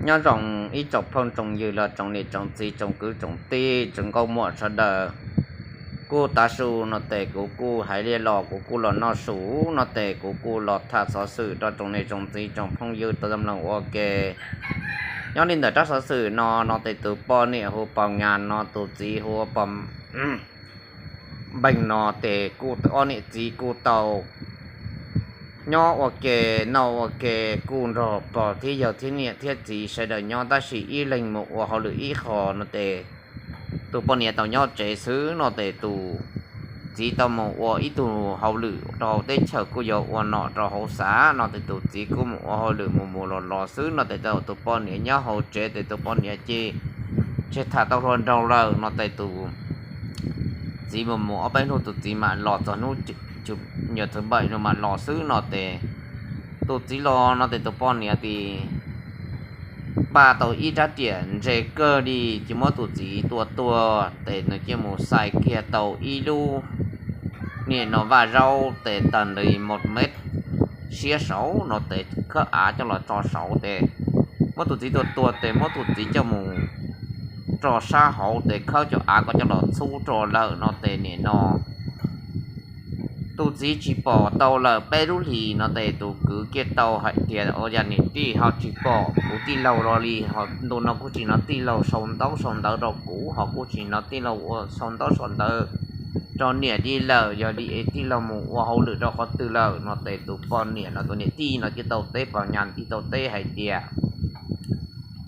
Nyob zoo ib tsoom phooj tsoom ywg los tsoom niam tsoom txiv tsoom kwv tsoom tij tsoom nkauj muam sawv daws. Kuj tav su no tes kuv kuj hais li los kuv kuj los noj su no tes kuv kuj los tham xov xwm rau tsoom niam tsoom txiv tsoom phooj ywg tau mloog ua ke. Nyob li ntawm rab xov xwm no no tes tus poj niam hu Pos Nyas no tus txiv hu Pos Npeeg no tes kuj ob niam txiv kuj tau nyob ua ke noj ua ke kuj nrog pog thiab yawg thiab niam thiab txiv sawv daws nyob tab sis ib leeg mus ua hauj lwm ib qho no tes tus poj niam tau nyob tsev xwb no tes tus txiv tau mus ua ib tug hauj lwm rau hauv teb chaws kuj yog ua nom rau hauv xav no tes tus txiv kuj mus ua hauj lwm mus mus los los xwb no tes tau tus poj niam nyob hauv tsev tes tus poj niam ces ntshe tham tau hluas nraug lawm no tes tus txiv mus mus ob peb hnub tus txiv mam los txog hnub nyuam thwv npaim no mam los xwb no tes tus txiv los no tes tus poj niam tis npaj tau ib rab riam ntse kawg li ces muab tus txiv tua tuag tes nws cia mus xais kiag tau ib lub niam no vaj zaub tes tag nli mus mev siab saud no tes khawb av coj los tso saud tes muab tus txiv tua tuag tes muab tus txiv coj mus rau sab hauv tes khawb cov av ko coj los txhub rau lawm no tes nim no tus txiv tsis pom tau lawm peb lub hlis no tes tus kwv kiag tau hais tias ua yog niam tij ho tsis pom kuv tij laug los li ho ntu no kuj tsis hnov tij laug sau ntaub sau ntawv rau kuv ho kuj tsis hnov tij laug ua sau ntaub sau ntawv rau niam li lawm yog li es tij laug mus ua hauj lwm rau qhov twg lawm no tes tus poj niam no tus niam tij no cia tau teb Pos Nyas cia tau teb hais tias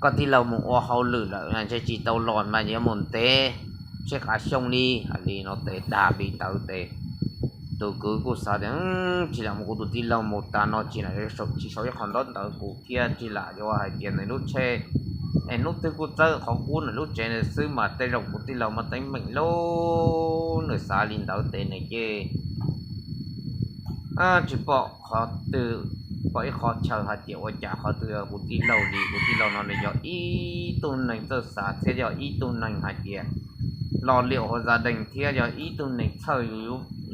koj tij laug mus ua hauj lwm lawm ntshe tsis tau los mas yuav mus ntev tsheej qab xyoo li hais li no tes dag li ntawd tes tus kwv kuj xav tias tsis lam mus kuv tus tij laug mus tas no tsis lam tsis sau ib qho ntaub ntawv kuv thiab tsis lam yuav hais tias nws lub tsheb es hnub twg kuj txawb qhov qub nws lub tsev nws xwb mas tej zaum kuv tij laug muaj teeb meem lauj. Nws xav li ntawd tes nws ces tsis pom qhov twg, pom ib qho chaw hais tias ua cas qhov twg kuv tij laug li. Kuv tij laug no nws yog ib tug neeg txawj xav thiab yog ib tug neeg hais tias lo lus hauv zaj deeg thiab yog ib tug neeg txhawj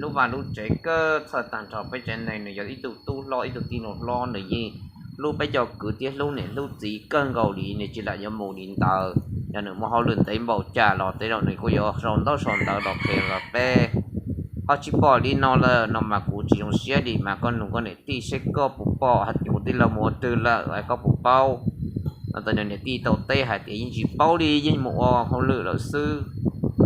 lub vaj lub tsev kawg, txhawj tag nrho peb tsev neeg. Nws yog ib tug tub hlob ib tug tij laug hlob, nws yeej hlub peb cov kwv thiab hlub niam hlub txiv kawg nkaus li, nws tsis lam yuav mus li ntawd. Yog nws muaj hauj lwm ntev npaum cas los tej zaum nws kuj yuav sau ntaub sau ntawv los qhia rau peb. Ho tsis pom li no lawm no mas kuv tsis zoo siab li mas koj nug koj niam tij seb koj puas pom hais tias kuv tij laug mus ua twg lawm es koj puas paub. No tes nws niam tij tau teb hais tias yeej tsis paub li, yeej mus ua hauj lwm lawm xwb.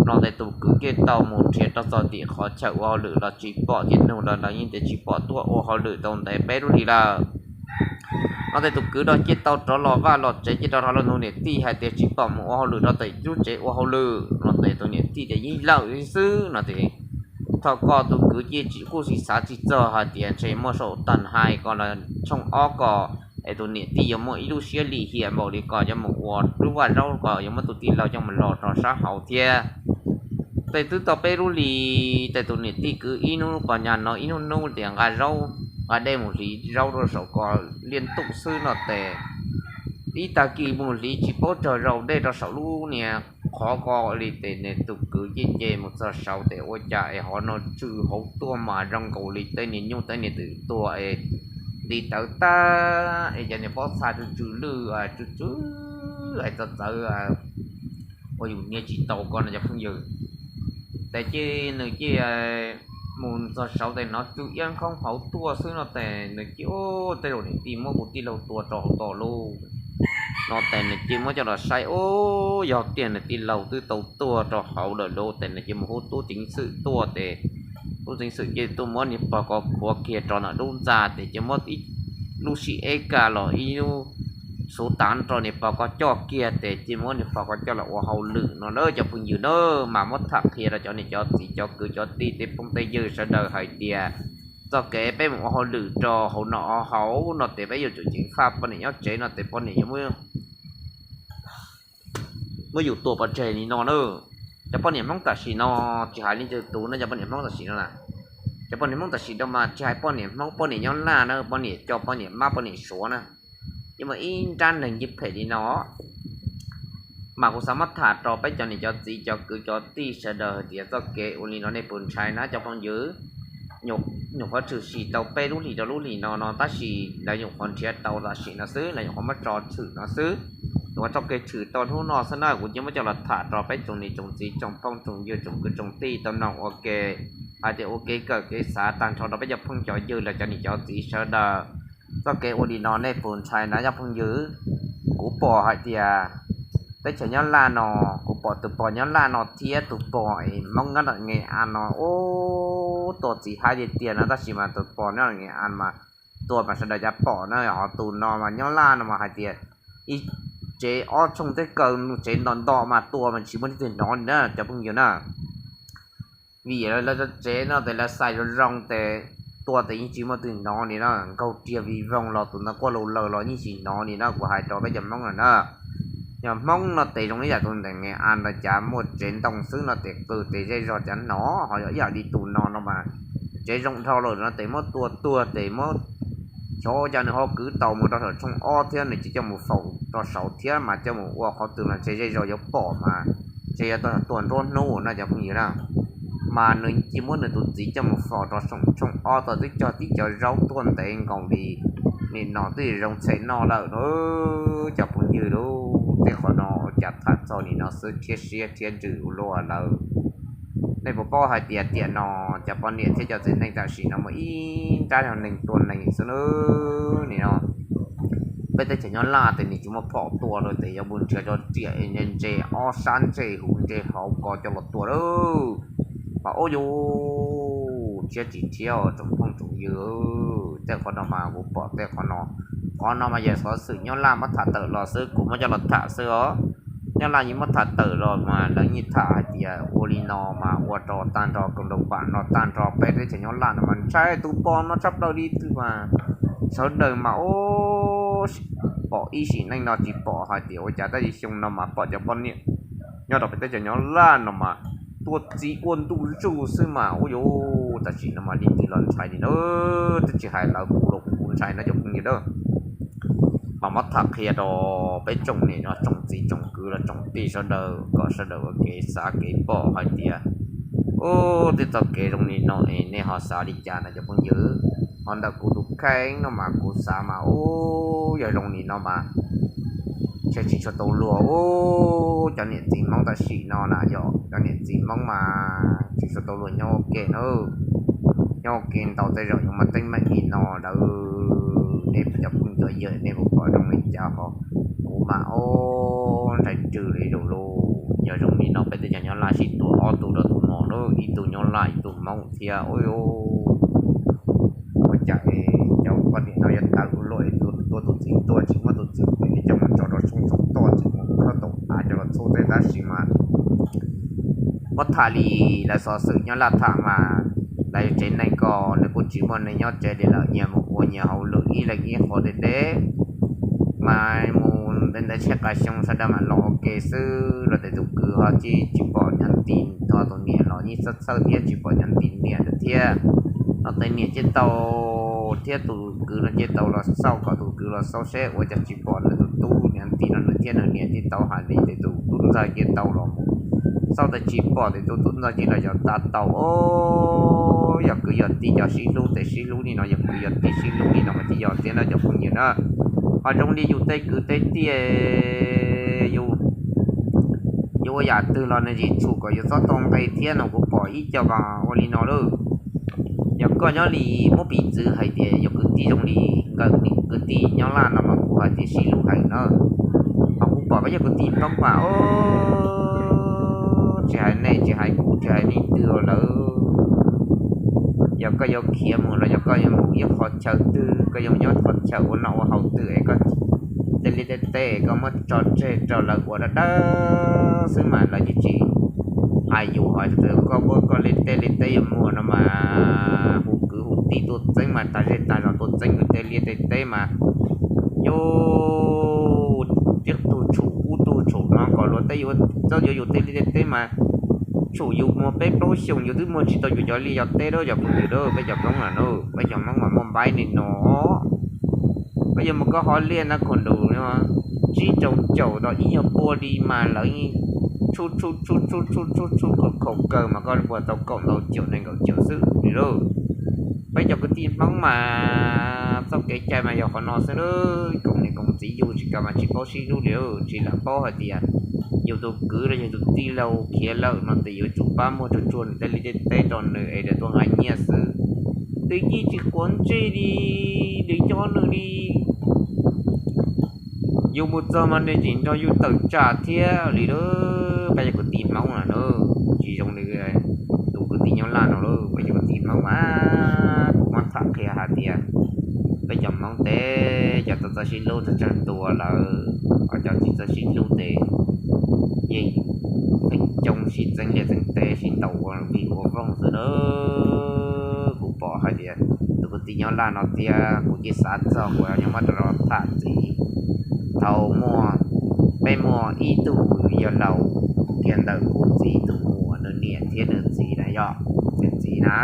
No tes tus kwv cia tau mus nrhiav rau txog tim qhov chaw ua hauj lwm los tsis pom thiab nug los los yeej tias tsis pom, tuaj ua hauj lwm tau ntev peb lub hlis lawm. No tes tus kwv no cia tau rov los vaj los tsev, cia rov los nug niam tij hais tias tsis pom mus ua hauj lwm rau tim lub tsev ua hauj lwm. No tes tus niam tij tias yeej lawm xwb no tes thaum ko tus kwv cia tsis kuj tsis xav tsis txog hais tias ntshe muaj saum tag hais ko los tshooj ob ko es tus niam tij yuav muaj ib lub siab lim hiam npaum li ko yuav mus ua lub vaj zaub ko yuav muab tus tij laug coj mus los rau sab hauv thiab. Tes twb tau peb lub hlis tes tus niam tij kwv ib hnub Pos Nyas no ib hnub hnub tias nqa zaub nqa dej mus hliv zaub rau saum ko liaj ntuj xwb no tes ib tag kis mus hliv tsis paub tsawg zaus dej rau saum lub niag qhov ko li tes nws tus kwv cia nce mus txog saud tes ua cas es hov no tsw hauv tuaj mas zoo nkaus li tej niag nyuj tej niag twm tuag es nti tawv tag es cov niag pob txha tsw tsw lwj tsw tsw es txawv txawv ua yus nias tsis tau ko no cov phooj ywg. Tes ces nws cia mus txog saud tes hnov tsw iab nkoob hauv tuaj xwb no tes nws cia, tej zaum niam tij muab kuv tij laug tua rau hauv toj lauj. No tes nws cia muab coj los saib, ub, yog tiag nws tij laug twb tau tuag rau hauv lawm lauj. Tes nws cia mus hu tub ceev xwm tuaj tes tub ceev xwm cia tuaj muab niag pog ko khuav kiag rau ntawm lub ntxa tes cia muab ib lub sib eb kas los ib lub xuv tav rau niag pog ko coj kiag tes cia muab niag pog ko coj los ua hauj lwm no na cov phooj ywg na. Mas muab tham qhia rau cov niam cov txiv cov kwv cov tij tej phooj tej ywg sawv daws hais tias txoj kev peb mus ua hauj lwm rau hauv no hauv no tes peb yuav tsum ceev faj poj niam nyob tsev no tes poj niam yuav muab yus tua pov tseg li no na. Cov poj niam Hmoob tam sim no, tsis hais leej twg tus no, cov poj niam Hmoob tam sim no na, cov poj niam Hmoob tam sim no mas tsis hais poj niam Hmoob, poj niam Nyab Laj na, poj niam coj poj niam mab poj niam Suav na, yeej muaj ib nrab neeg yeej phem li no. Mas kuv xav muab tham rau peb cov niam cov txiv cov kwv cov tij sawv daws hais tias txoj kev ua li no nej puas ntshai na cov phooj ywg? Nyuam qhuav tshwm sim tau peb lub hlis rau lub hlis no no tab sis lawv nyuam qhuav nrhiav tau tam sim no xwb, lawv nyuam qhuav muab tso tshwm no xwb. Ua txoj kev tshwm tau hnub no xwb na, kuv cia muab coj los tham rau peb tsoom niam tsoom txiv tsoom phooj tsoom ywg tsoom kwv tsoom tij tau mloog ua ke, hais tias ua kev kawm kev xav tag nrho rau peb cov phooj cov ywg los cov niam cov txiv sawv daws. Txoj kev ua li no nej puas ntshai na cov phooj ywg? Kuv pom hais tias teb chaws Nyab Laj no, kuv pom tus pog Nyab Laj no thiab tus pog Hmoob nyob ntawm Nge As no, ub, tua txiv haib tiag tiag no, tab sis mas tus pog nyob ntawm Nge As mas tua mas sawv daws cav pom na, ho tus no mas Nyab Laj no mas hais tias ib tsev ob tshooj teb kaw, tsev nto nto mas tua mas tsis muaj leej twg hnov li na cov phooj ywg na. Vim lawv tsev no tes lawv xais zoo zoo tes tua tes yeej tsis muaj twg hnov li na, nkaug riag vij voog los tus ntawd quaj laws laws los yeej tsis hnov li na, kuv hais rau peb cov Hmoob no na. Yog Hmoob no tes zoo li yam tus ntawm Nge As ntawd, cas muaj tsev ntoo xwb no tes qw tes zej zog cas hnov, ho yog ib yam li tus no no mas tsev zoo dhau lawm no tes muab tua tuag tes muab xyov ua cas nws ho kwv tau mus rau saum tshooj ob thiab nws tsis coj mus faus rau saud thiab mas coj mus ua qhov twg los ntshe zej zog yuav pom mas ntshe yuav tau tuag nruab hnub no cov phooj ywg na. Mas nws cia muab nws tus txiv coj mus faus rau saum tshooj ob tau twb cog tib cov zaub tuaj ntev nkaus li, nim no twb zoo txhais no lawm na cov phooj ywg lauj. Tej qhov no ua cas tham txog nim no xwb rhiab siab rhiab ntsws ua luaj lawm. Nej puas paub hais tias tiam no cov poj niam thiab cov txiv neej tam sim no muaj ib nrab neeg tua neeg xwb na. Nim no peb teb chaws Nyab Laj tes nws tsis muaj phom tua lawm tes yuav mus nrhiav cov riam ntse ob sab ntse huv ntse hauv ko coj los tua lawm. Mas ub yuv, rhiab tsis rhiab tsoom phooj tsoom ywg, tej qhov no mas kuv pom tej qhov no, qhov no mas yog xov xwm Nyab Laj muab tham tawm los xwb, kuv muab coj los tham xwb os. Nyab Laj yeej muab tham tawm los mas lawv yeej tham hais tias ua li no mas ua rau tag nrho koos doos pam no tag nrho peb teb chaws Nyab Laj no mas ntshai tus pog no tshaj plaws li twg mas sawv daws mas ub, pom ib sim neej no tsis pom hais tias ua cas tab sis xyoo no mas pom cov poj niam nyob rau peb teb chaws Nyab Laj no mas tua txiv ua ntu zus xwb mas ub yuv, tam sim no mas leej twg los ntshai li na, twb tsis hais lawv kuv los kuv kuj ntshai na cov phooj ywg na. Mas muab tham qhia rau peb tsoom niam no tsoom txiv tsoom kwv los tsoom tij sawv daws kom sawv daws ua kev xav kev pom hais tias ub, tej txoj kev zoo li no es nej ho xav li cas no cov phooj ywg. Ho ntawm kuv tus kheej no mas kuv xav mas ub, yog zoo li no mas ntshe tsis tshua tau luag ub, cov niam txiv Hmoob tam sim no na, yog cov niam txiv Hmoob mas tsis tshua tau luag nyob ua ke na. Nyob ua ke ntau tej zaum yuav muaj teeb meem li no lawm. Nej cov phooj cov ywg nej puas pom zoo li cas ho? Kuv mas ub, ntshai rwg li lus lauj. Yog zoo li no peb teb chaws Nyab Laj sib tua ob tug rau tus no na, ib tug Nyab Laj ib tug Hmoob thiab ub. Ua cas cov poj niam no yuav tawv ua luaj es tua tus txiv tuag tsis muab tus txiv pem coj mus tso rau tshooj txhua toj tsis mus khawb tau av coj los txhub tej tab sis mas muab tham li lawv xov xwm Nyab Laj tham mas lawv tsev neeg ko nws kuj tsis muaj neeg nyob tsev li lawm, nyias mus ua nyias hauj lwm ib leeg ib qho deb deb. Mas mus ntev ntev tshaj qas xyoo sawv daws mam los ua ke xwb los tes tus kwv ho tsis tsis pom nyob ti, ho tus niam los yeej txhawj txhawj thiab tsis pom nyob ti niam lawm thiab. No tes niam cia tau thiab tus kwv no cia tau los xauj kom tus kwv los xauj seb ua cas tsis pom nws tus tub nyob ti no nws thiab nws niam cia tau hais li tes tus tub ntxawg cia tau los mus xauj tes tsis pom tes tus tub ntxawg cia los yog tas tau os. Yog kwv yog tij cov sib hlub tes sib hlub li no, yog kwv yog tij sib hlub li no mas thiaj yog thiab na cov phooj ywg na. Ho zoo li yus tej kwv tej tij, yus ua yam twg los nws tsis tshum kom yus txhob tau nqe thiab no kuv pom ib co mas ua li no lawm. Yog koj nyob li muab piv txwv hais tias yog kwv tij zoo li nkawm kwv tij nyob Laj no mas kuv hais tias sib hlub heev na. Ho kuv pom peb yog kwv tij Hmoob mas tsis hais nej tsis hais kuv tsis hais leej twg lawm. Yog koj yuav khiav mus los yog koj yuav mus ib qho chaw twg, koj yuav mus nyob qhov chaw ua noj ua haus twg es koj tej liaj tej teb es koj muab tso tseg rau lawv ua dawb dawb xwb mas lawv yeej tsis hais yus. Hais tias koj muab koj liaj tej liaj teb yuav muag no mas hu kwv hu tij tuaj txeeb mas tag zej tag zos tuaj txeeb yus tej liaj tej teb mas yus tib tug tshum ub tug tshum no kom luag tej yuav txawb yuav yus tej liaj tej teb mas tshum yus muag peb plaub xyoos yus twb muag tsis tau yus cov liaj cov teb lawm cov phooj ywg lawm. Peb cov Hmoob no, peb cov Hmoob mas muaj npaib li no. Koj yuav mus koj hov liaj na khuam ntus tsib rau caum rau ib nyuag pua li mas lawv yeej tshuj tshuj tshuj tshuj tshuj tshuj tshuj khaum khaum kawg mas koj puas tau kaum ntau caum nees nkaum caum xwb li lauj. Peb cov kwv tij Hmoob mas txoj kev cai mas yog qhov no xwb lauj, koom niam koom txiv yug tsis kam mas tsis paub sib hlub li, tsis lam paub hais tias yus tus kwv los yog tus tij laug khiav lawm no ces yuav tsum pab muag tsuag tsuag nws tej liaj tej teb rau nws es lawv tuaj nqa nyiaj xwb. Twb yeej tsis quav ntsej li, nws coj nws li. Yus mus txog mas nws tseem nrog yus tawm tsam thiab li lawm. Peb cov kwv tij Hmoob no na, tsis zoo li tus kwv tij Nyab Laj no lawm. Peb cov kwv tij Hmoob mas kuv muab tham qhia hais tias peb cov Hmoob teb cov txawj sib hlub txawj tsawg tua lawm, ho cov tsis txawj sib hlub ces yeej feem coob sib txeeb liaj txeeb teb sib ntaus ua vij ua voog xwb na. Kuv pom hais tias tus kwv tij Nyab Laj no thiab kuv cia xav txog kuv yuav muab rau tham ntxiv. Thaum muaj, peb muaj ib tug yawg laus kiag ntawm kuv txiv tus muam nws niam thiab nws txiv na, yog nws txiv na.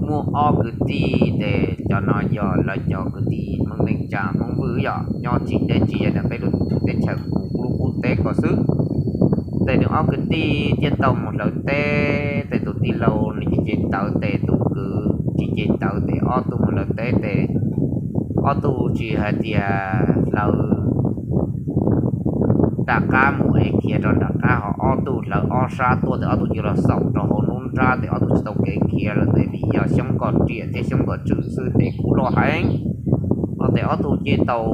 Muaj ob kwv tij ces cov no yog lawv cov kwv tij Hmoob neej tsa Hmoob Vwj yog nyob tsis deb tsis ze ntawm peb lub teb chaws kuv lub qub teb ko xwb. Ces nws ob kwv tij thiaj tau mus hlawv teb, ces tus tij laug nws ces ces tawv, ces tus kwv tsis ces tawv, ces ob tug mus hlawv teb ces ob tug tsis hais tias hlawv nram qab mus es khiav rau nram qab, ho ob tug hlawv ob sab tuaj, ces ob tug cia los xaum rau hauv lub nrab, ces ob tug tsis tau kev khiav lawm, ces vim yog xyoob kom riam thiab xyoob kom tswm xwb ces kub loj heev. No ces ob tug ces tau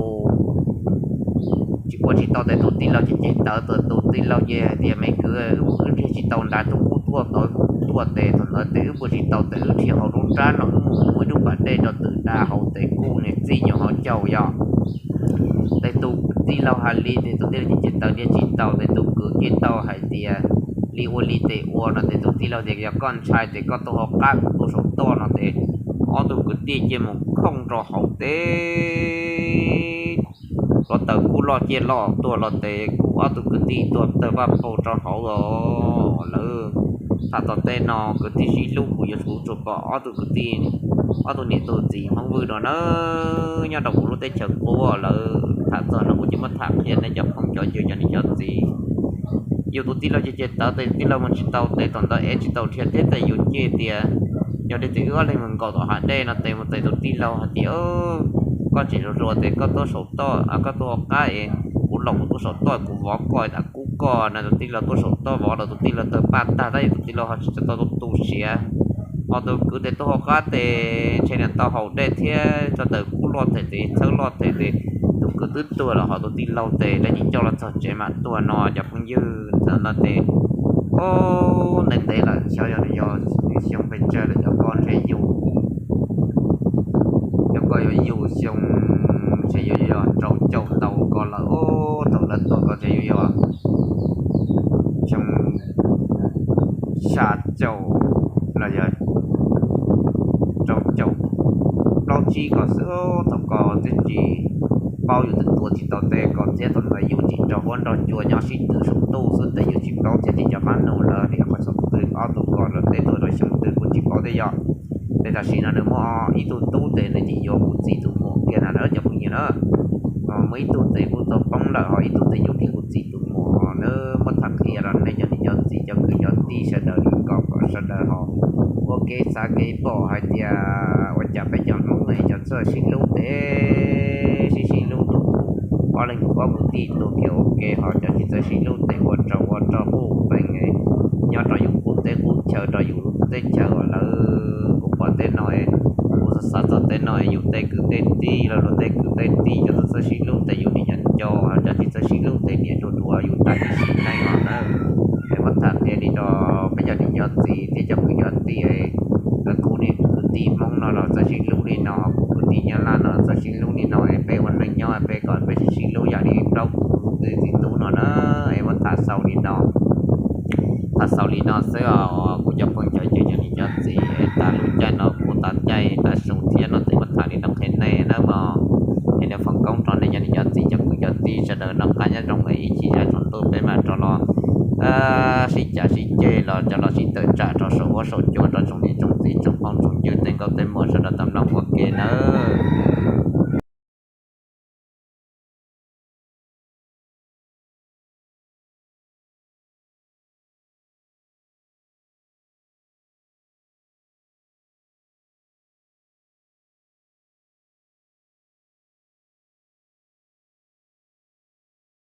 tsis ua tsis tau, ces tus tij laug ces ces tawv, tus tij laug ces hais tias me kwv, wb nrhiav tsis tau nrad, tus kub tuaj tod, tus kub tuaj, ces thaum ntawd ces wb ua tsis tau, ces wb nrhiav hauv lub nrab no, wb mus muab ib lub pas dej rau twm da hauv, ces kuj niag txij nyuag hauv caug yog. Ces tus tij laug hais li, ces tus tij laug ces ces tawv nrhiav tsis tau, ces tus kwv ces tau hais tias li ua li ces ua no, ces tus tij laug tias yog koj ntshai ces koj tuaj hauv qab, kuv tuaj saum toj no, ces ob tug kwv tij ces mus khooj rau hauv teb. Hluav taws kub loj ciaj loj tuaj los, ces kuj ob tug kwv tij tuaj tawg paj paug rau hauv los lawm. Tham tom tej no kwv tij sib hlub, kuv yuav kuv tsuas pom ob tug kwv tij, ob tug niam tug txiv Hmoob Vwj no na, nyob rau kuv lub teb chaws qub lawm. Tham txog no kuv ces muab tham qhia nej cov phooj cov ywg cov niam cov txiv. Yus tus tij laug ces ces tawv, ces tus tij laug mus tsis tau, ces thaum ntawd ev tsis tau dhia thiab, ces yus cia tias yog li ces wb ob leeg mus nkaum tom hav dej no, ces mus ces tus tij laug hais tias koj tseem hluas hluas ces koj tuaj saum toj, koj tuaj hauv qab es kuv los kuv tuaj saum toj kuv vov koj, tas kub koj no. Tus tij laug tuaj saum toj vov los tus tij laug tawg paj tag, tab sis tus tij laug ho tsis tau tu siav. Ho tus kwv ces tuaj hauv qab ces ntshe niam tau haus dej thiab tso taws kub loj tes tes txhawb loj tes tes, tus kwv twb tuag los ho tus tij laug ces lawv yeej coj los txog tsev mam tuag no cov phooj ywg. Thaum no ces ntev ntev lawm, xyov yog nws yog xyoo pes tsawg lawm, cov ko ntshe yus, cov ko yuav yus xyoo, ntshe yuav yog rau caum ntau ko lawm. Thaum lawv tuag ko ntshe yuav yog xyoo xya caum los yog rau caum plaub tsib ko xwb. Thaum ko twb tsis paub, yus twb tuav tsis tau tej ko thiab, thaum ntawd yus tsis nrog huab nrog cua nyob sib tw saum ntuj xwb ces yus tsis paub thiab. Ces cov qab nus lawv tias qhov xyoo twg ob tug ko lawv teb tuaj rau xyoo twg kuj tsis paub thiab yog. Ces tam sim no nws muaj ib tug tub ces nws ces yuav kuv txiv tus muam kiag na cov phooj ywg na. Muaj ib tug ces kuj tau poob lawm, ho ib tug ces yuav kiag kuv txiv tus muam. Nws muab tham qhia rau nej cov niam cov txiv cov kwv cov tij sawv daws li ko kom sawv daws ho ua kev xav kev pom hais tias ua cas peb cov Hmoob es cov txawj sib hlub ces sib sib hlub, ob leeg ob kwv tij tuag kiag ua ke, ho cov tsis txawj sib hlub ces ua rau ua rog quj pees nyob rau yus qub teb qub chaw rau yus lub teb chaws lawm. Kuv pom tej no, kuv xav xav txog tej no, yus tej kwv tej tij los luag tej kwv tej tij cov txawj sib hlub ces yus niam yog nco, cov tsis txawj sib hlub ces niam nrug duav yus tas ib sim neej os na. Es muab tham qhia li rau peb cov niam cov txiv thiab cov kwv cov tij, kuv niam kwv tij Hmoob no los txawj sib hlub li no, kuv kwv tij Nyab Laj no txawj sib hlub li no, es peb ua neej nyob peb kom peb sib sib hlub yam li plaub txiv tub no na. Es muab tham xaus li no, tham xaus li no xwb os kuv cov phooj cov ywg cov niam cov txiv. Es tas lub caij no kuv tas caij tas su thiab no ces muab tham li no qhia nej nawb mog. Es nws foom koob rau nej cov niam cov txiv cov kwv cov tij sawv daws noj qab nyob zoo, es ib chim zaj tsaus ntuj peb mam rov los sib cav sib ceg los cov los sib tawm tsam rau saum huab saum cua rau tsoom niam tsoom txiv tsoom phooj tsoom ywg tej nkauj tej muam sawv daws tau mloog ua ke nawb.